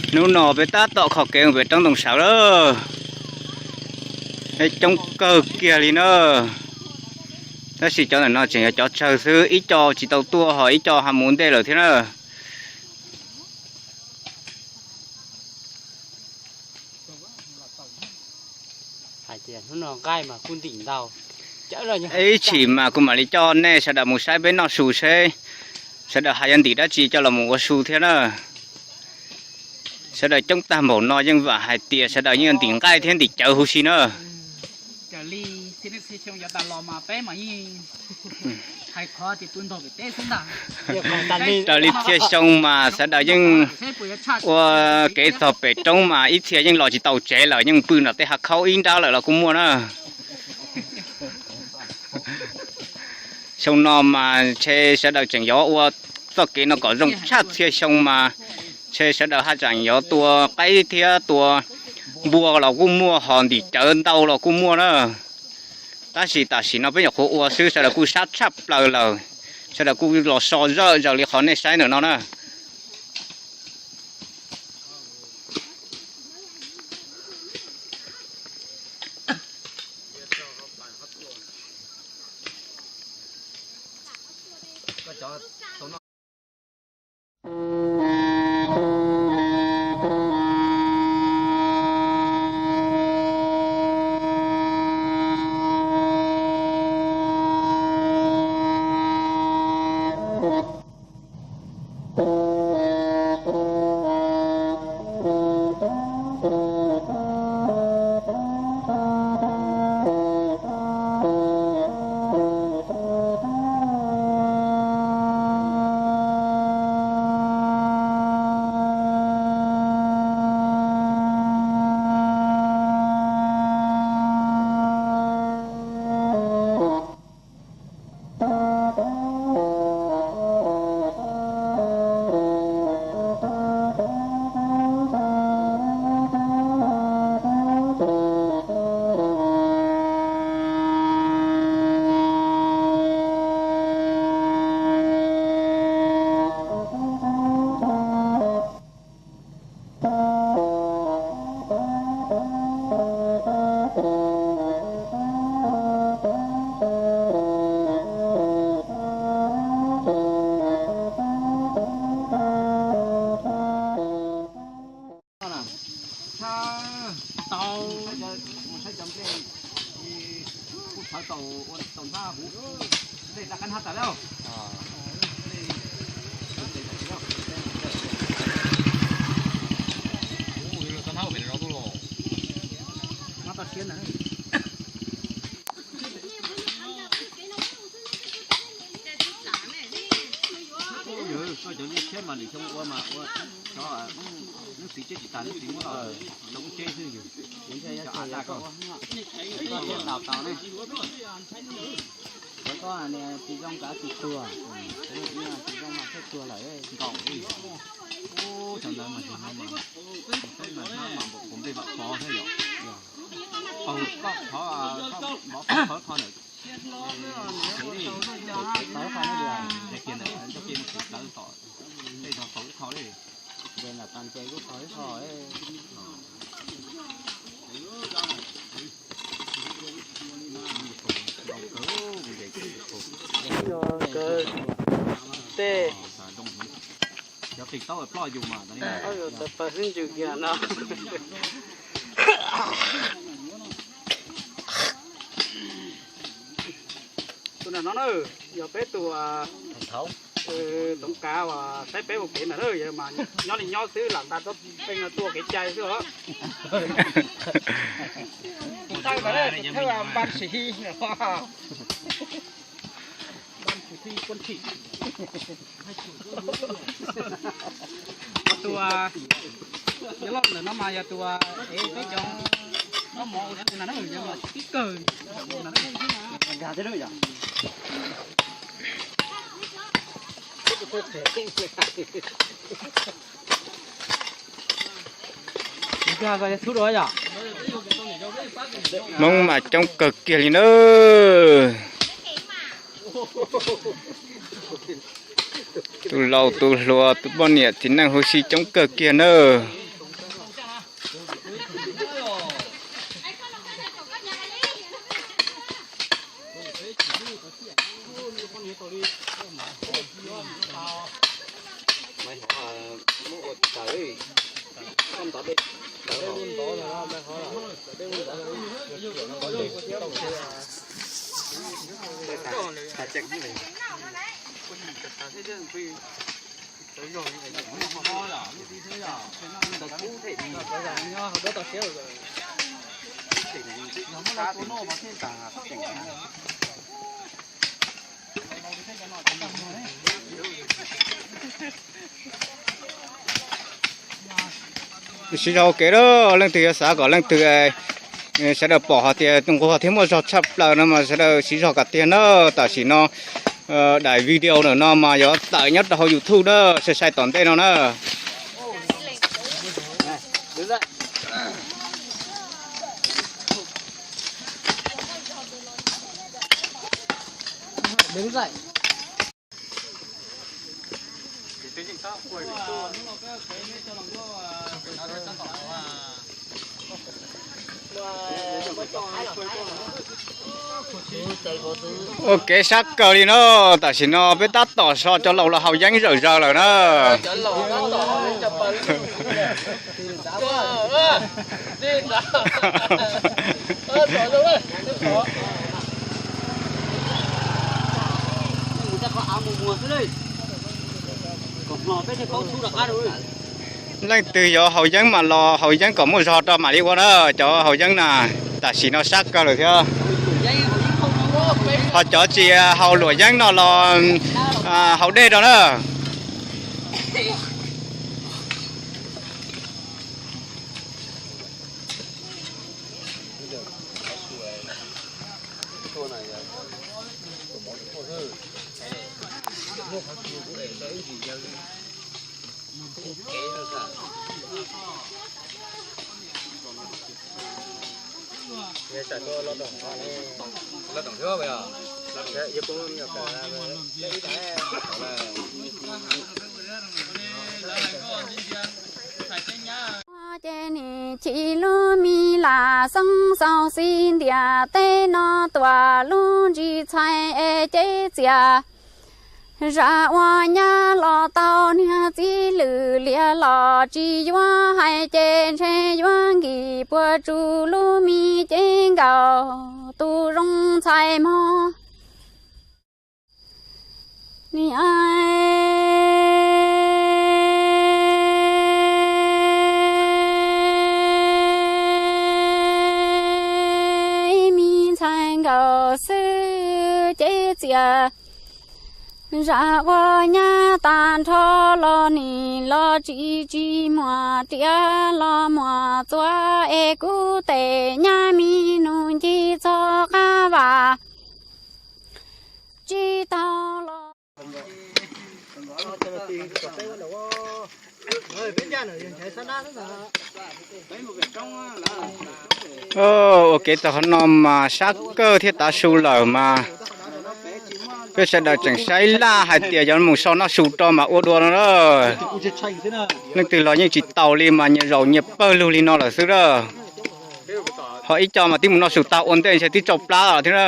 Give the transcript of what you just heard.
Hnub no peb tab tom kho kev mus pem roob Ntoo Sawv lawm, peb coob kawg kiag li na. Tab sis cov ntawm no tseem yog cov tsawg xwb, ib co tsis tau tuaj ho ib co ho mus ntej lawm thiab na. Ib chim mas kuv mam li coj nej sawv daws mus saib peb noj su seb sawv daws hais yuav ntim dab tsi coj los mus ua su thiab na. Sawv daws coob tag npaum no yeej vam hais tias sawv daws yeej yuav ntim nqaij thiab ntim cawv huv si na. Raws li txhia xyoo mas sawv daws yeej ua kev txog pem roob mas ib txhia yeej los tsis tau tsev lawm, yeej pw nram tej hav khaub ib nrab lawm los kuj muaj na. Xyoo no mas ntshe sawv daws tseem yuav ua txoj kev no kom zoo tshaj txhia xyoo mas ntshe sawv daws haj tseem yuav tua qaib thiab tua npua los kuj muaj, ho ntim cawv ntau los kuj muaj na. Tab sis tam sim no peb nyuam qhuav ua xwb sawv daws kuj sab tshaj plaws lawm, sawv daws kuj los so zoj zaws li qhov nej saib ntawm no na. Koj cov liaj tshiab mas lwm xyoo ua mas ua cov, lub txiv tseb tsis tas lub txiv muab los cov kub tseb xwb yus. Cov a ta koj, koj tau tau ne. Cov koj niag tsis zoo kav tsis tuag, tsis zoo mas thiaj tuag lawm. Nkaum li. Cov ntawd mas tsis no mas, saib mas hnab mas npaum npaum nplej vam khov thiab yom. Paug koj qhov, koj mov qhov qhov ntawm, kiag ntawm cov kiag no kuv tawv tom tej no paug ib qho li. Tej cov qis taub ploj yus mas, pawg hnub ntsws kiag no. Tus no no na, yog peb tus toov kav uas saib peb ua kev ntawm na, yog mas nyob li nyob xwb lam ntas txoj peej no tuaj kev cai xwb os. Tus thawj ntawd, tus thawj Npaj Sim Hi. Tus, yog loj ntawm no mas yog tus es peb cov koj mov ua su na, yog mas tib kawg. Hmoob mas coob kawg kiag li na. Tus laus tus hluas tus poj niam txiv neej huv si coob kawg kiag nawb. Siv zog ua ke lawm, leej twg yuav xav kom leej twg, sawv daws pom hais tias nquag thiab muaj zog tshaj plaws no mas sawv daws siv zog kom tiag na. Tam sim no daim video ntawm no mas yuav tawm nyob rau hauv YouTube na, sai sai tom ntej no na. Ua kev sab kawg li no, tam sim no peb tab tom so cov laus los haus yeeb zawm zaws lawm na. Leej twg yuav haus yeeb mas los haus yeeb kom muaj zog rau mam li ua na. Cov haus yeeb na tam sim no sab kawg lawm thiab. Ho cov tsis haus luam yeeb no los haus dej rau na. Ces nim chim lub mis lam xeeb xaus xib ntiag teb no tuam lub ntsis txhais es cev txias. Zam ua nyab los tau niag txiv lwm liam los tsis yuav hais ces ntshe yuav nkim puas tsuj lub mis cev nkaus tus zoo ntxhais mog. Niam, ib me ntxhais nkaus xwb cev txias. Zam ua nyab tag nrho los nim los tsis tsis muaj riam los muaj txuas es kuv tes nyab me nus ncig txog qab vas tsis tau los. Ua kev txog qhov no mas sab kawg thiab tav su lawm mas peb sawv daws tseem saib laj hais tias yuav mus sau noj su rau mas ua dua no. Leej twg los yeej tsis taus li mas nyias zaum nyias pawg lug li no lawm xwb na. Ho ib co mas twb mus noj su tag ua ntej ntshe twb tsau plab lawm thiab na.